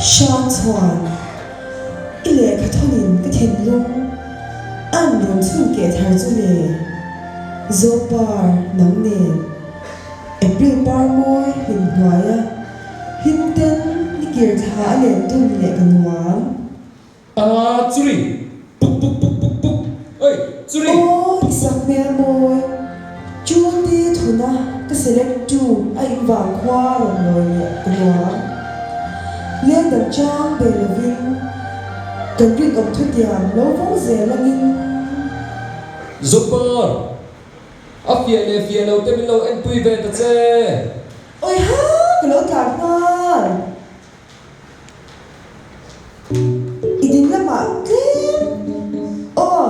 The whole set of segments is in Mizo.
Hrang chuan i lehkha thawnin ka thinlung a'n rawn chhun keh thar chu le, Zopar nang nen April par mawi hlim hnuaia hlim ten ni kir thla a len dun leh ka nuam. A churi puk puk puk puk puk oi churi Aw i sak hmel mawi Chulti thuna ka select tu a in vang khua rawn lawi leh ka nuam. Leng dang chang ve lovin kan rinawm thutiam lo vawng zel angin. Zopar, a fiah leh fiah lo te min lo enpui ve ta che. Oi ha, ka lo tlan nghal. I ding lamah tlem aw,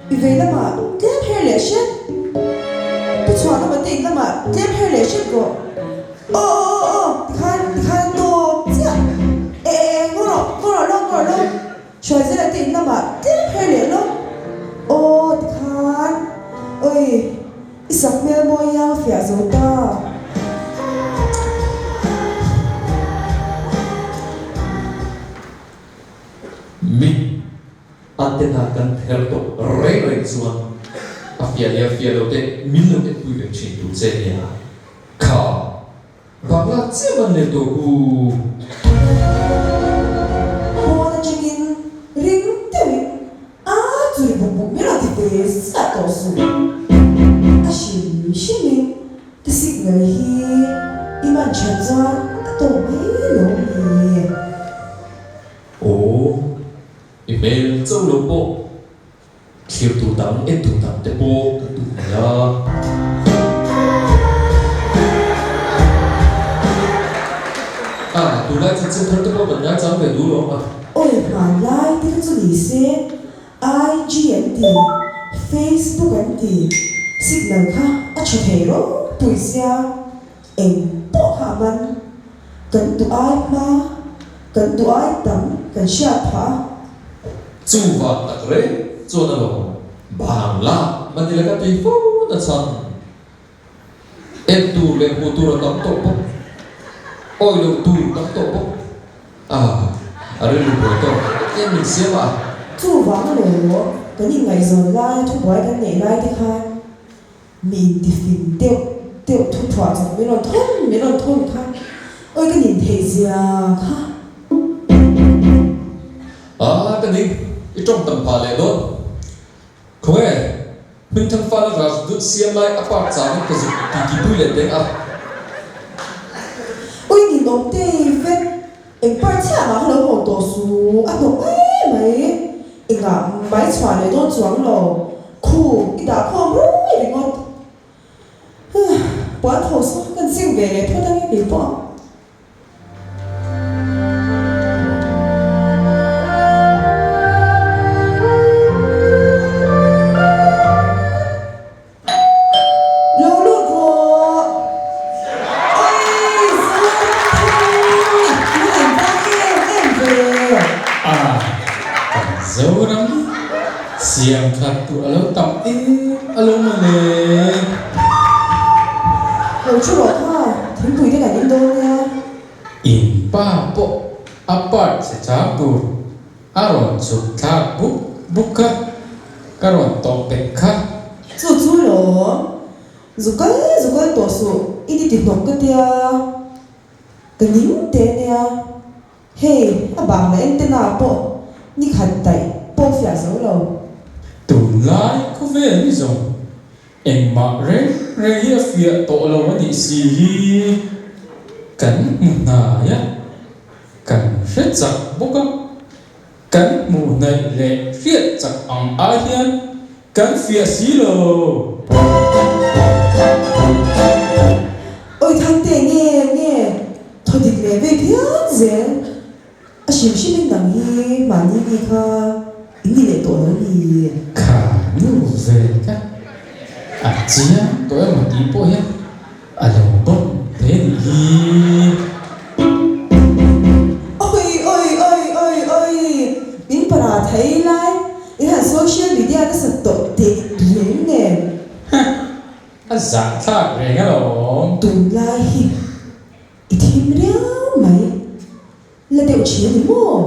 i vei lamah tlem her leh hret. Pu chhuah lamah te in lamah tlem her leh hret rawh. Aw aw aw aw tikhan tikhan tawp chiah. E e e ngaw rawh ngaw rawh lawk ngaw rawh lawk. Hruaizela te in lamah tlem her leh lawk. Aw tikhan oi. I sak hmel mawi iang a fiah zo ta. Mi antenna kan pher tawh reng reng chuan a fiah leh a fiah lo te min lo enpui ve thin tur che nia. Kha Bangla chiah man leh tawh u. Pawn atangin ring deuhin a churi buk buk mai lo ti ve ziah tawh suh. A hrim hrimin ka signal hi i man that chuan a tawk mai lo mi. Aw, i hmel cho lo pawh. Thlir tur dang, en tur dang te pawh kan duh mai a. A, tunlai chanchin thar te pawh kan ngaichang ve duh lo ang a. Awi hmanlai te kha chu ni se, IG an ti, Facebook an ti, signal kha a tha thei ropui sia, eng pawh kha a man. Kan duh ai hma, kan duh ai tam kan hriat phah a. Chuvang tak reng chuan a lawm Bangla Manila ka tui fo na chhan en tur leh hmuh tur a tam tawh bawk, awi loh tur tam tawh bawk a, a rilru buai tawk em min siam a. Chuvang a lawm kan inngaihzawn laia thubuai kan neih lai te khan Mi intifing deuh deuh thu phuah chawp min rawn thawn min rawn thawn kha awi ka nin theih zia kha. A ka ning i tawng tam phah leh dawn. Khawnge Hmingthang fala Rajdoot siam lai a park changin ka zuk ti ti pui leh teng a. Ui nin awm tei vek eng part chiah mah kha lo hawn tawh su a hnawk mai mai. Engah mai chhuah leh dawn chuang lo, khu i dah khawm rui ringawt. Huh, puan tho saw kan sing ve leh phawt ange kei pawh. Lo lut rawh. Oi Zoramthang i lo en vang em em ve. A, kan Zoram hi siam that tur a lo tam em a lo maw le. Lo thu rawh kha, thingpui te kan in dawn nia. In pa pawh a part che chang tur A rawn chhuk thlak buk buk kha, ka rawn tawh pek kha. Chu chu lawm, zu kal zu kal tawh suh, i ni ti hnawk ka tia, ka ning teh nia, hei a bang la antenna pawh ni khat daih pawh fiah zo lo. Tunlai khawvel hi zawng engmah reng reng hi a fiah tawh lo a nih si hi kan hmu hnai a. Kan hre chak bawk a, kan hmuh hnaih leh hriat chak ang ai hian kan fiah si lo. Awi Thangte nge nge thaw dik leh vei phian zel a hrim hrim in nang hi mahni mi kha in ni leh tawh lo ni. Kha nu ve kha a chiang tawh emaw tih pawh hian A lo bawk hle nih hi. Oi oi oi oi oi min para thei lai in han social media nasa tawh teh reng nen. Hah a zahthlak reng alawm. Tunlai hi i thim riau mai. La deuh thin a ni maw?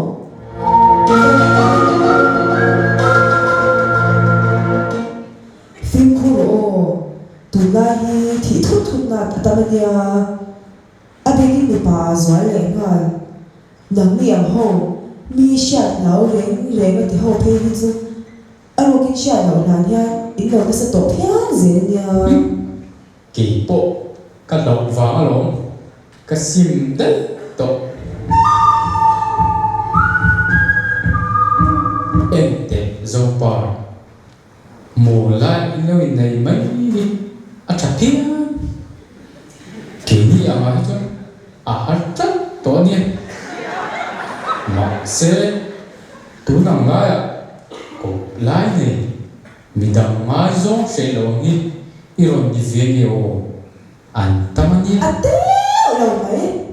Fimkhur rawh aw, tunlai hi thih thut thut nat a tam a nia. A bikin mipa a zual leh nghal. Nangni ang ho, mi hriat hlau reng reng a ti ho phei hi chu a rukin hriat loh hlan hian in lo nasa tawh phian zel a nia. Kei pawh ka hlauh vang alawm, ka sim daih tawh. Enteh Zopa, maw lai in lo innei mai hi a tha phian. Keini angah hi chuan a har tlat tawh a nia. Mahse, tun ang laiah kawp lai nei Midang ngaizawng hreh lo ang hi i rawn ni ve nge aw, an tam a nia. A deuh lo mai,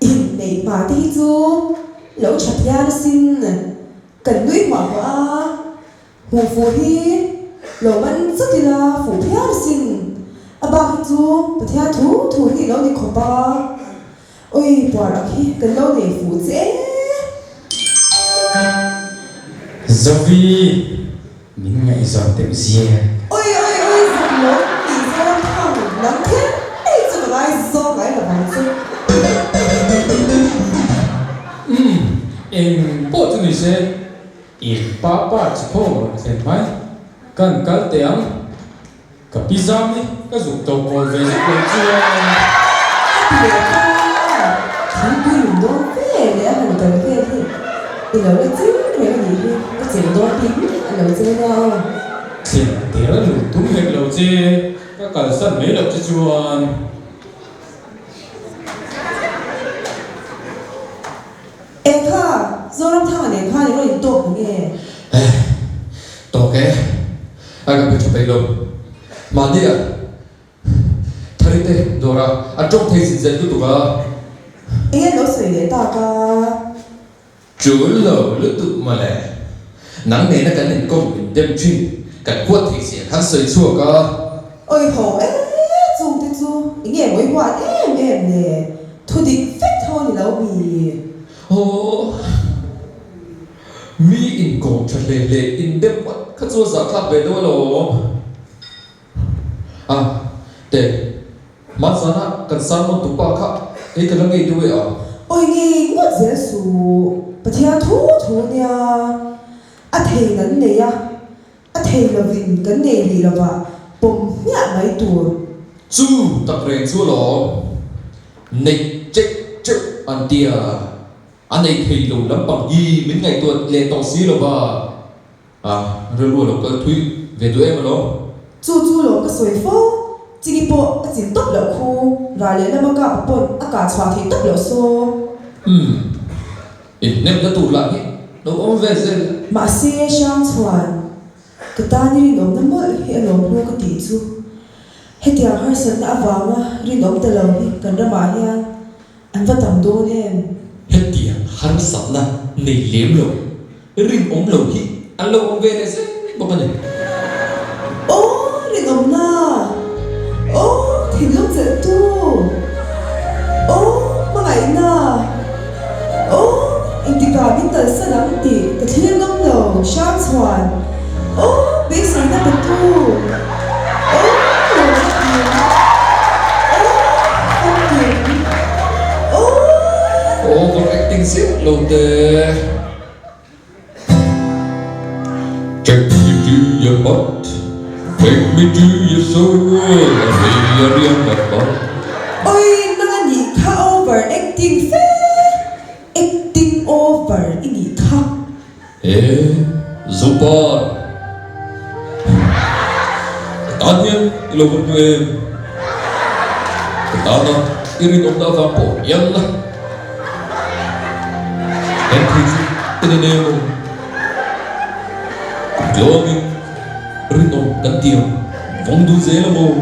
inneih hma te hi chu lo tha phian asin, kan nui hmuah hmuah a, hmuh fuh hi lo man chawt ila fuh phian asin, a bak hi chu Pathian thu thu hi lo ni khawp a. Oi puar ang hi kan lo nei fuh che e. Zovi, min ngaihzawn deuh zia. Oi oi oi zak lo tih zawn thang nang kher mai chu ka ngaizawng ngai lo vang che. Umm, eng pawh chu ni se, i pa pa chi khawm rawn thlen mai, kan kal teh ang. Ka pi zam hi ka zuk to kawl ve zuk lo chuan. A ti leh ta a, thingpui lum dawn ve leh a han kal vel hi i lo la ching reng a nih hi, ka cheng dawn bik miah lo che nia aw. Thlen der a lum tum hek lo che, ka kalsan mai loh che chuan. Eng kha, Zoramthanga nen khan i rawn intawk na nge? Eh, tawk e, a ka pe tha peih lo. Mahni a Thari te dawr a, a tawng thei zin zen lutuk a. Eng an lo sawi leh tak a? Tul lo lutuk mawle. Nang nena kan inkawm min dem thin, kan huat thei zia khan sawi chhuak a. Awi ho e, chungte chu eng nge mawi huat em em le? Thu dik vek tho a ni lo mi? Aw, mi inkawm tha hle hle in dem ngawt kha chu a zahthlak ve deuh alawm. A, te, hmanzana kan sermon tupa kha kei ka la ngei deuh e a. Awi ngei ngawt zel suh, Pathian thu thu nia, a thei nan nei a, A thei lovin kan nei rih lova pawm hmiah mai tur. Chu tak reng chu alawm neih cheuh cheuh an tia, a nei thei lo lampang hi min ngaihtuah leh tawh si lova, a rilru a lo kal thui ve duh em alawm. Chu chu lawm ka sawi fo, Chingi pawh a chin tawp loh khu, ral leh lama kapa pawn a kah chhuah theih tawp loh saw. Umm. Inhnemna tur lah hi lo awm ve zel. Mahse, Hrangchhuan, ka tan i rinawmna mawlh hi a lawm hnu ka tih chu. Hetiang harsatna avanga rinawm ta lo hi kan ramah hian an va tam dawn em? Hetiang harsatna nei lem lo, rinawm lo hi an lo awm ve leh zel bawk a ni. Aw rinawmna! Aw thinlung chelhtu! Aw hmangaihna! Aw engtikah min kalsan ang tih ka thlir ngam lo, Hrangchhuan! Aw beiseina petu! Aw lawmna kim! Aw famkim! Aw. Over acting zeuh lo teh. Take me to your heart, take me to your soul, a rei a riang a par. Oi nang a nih kha over acting fe, acting over i nih kha. He Zopar, ka tan hian i lo van hmu em? Ka tana i rinawmna avang pawh hian la. Eng thei chu i ni nen aw. Kum tlawmin rinawm kan ti ang, vawng dun zel ang aw.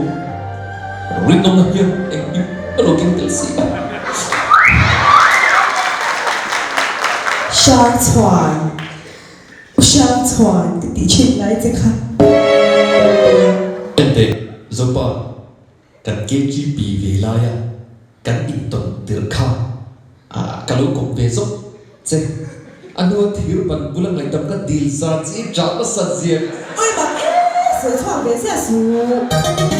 Rinawmna hian engkim a lo keng tel si a. Hrangchhuan, U Hrangchhuan ka tih thin lai che kha. Enteh, Zopa, kan KGP ve laia kan intawn tirh kha ka lo. Ka lo kawp ve zawk che. A hnua thir ban bula ngaihdam ka dil zan chi i ṭah nasat zia. Oi bak e, sawi chhuak ve ziah suh.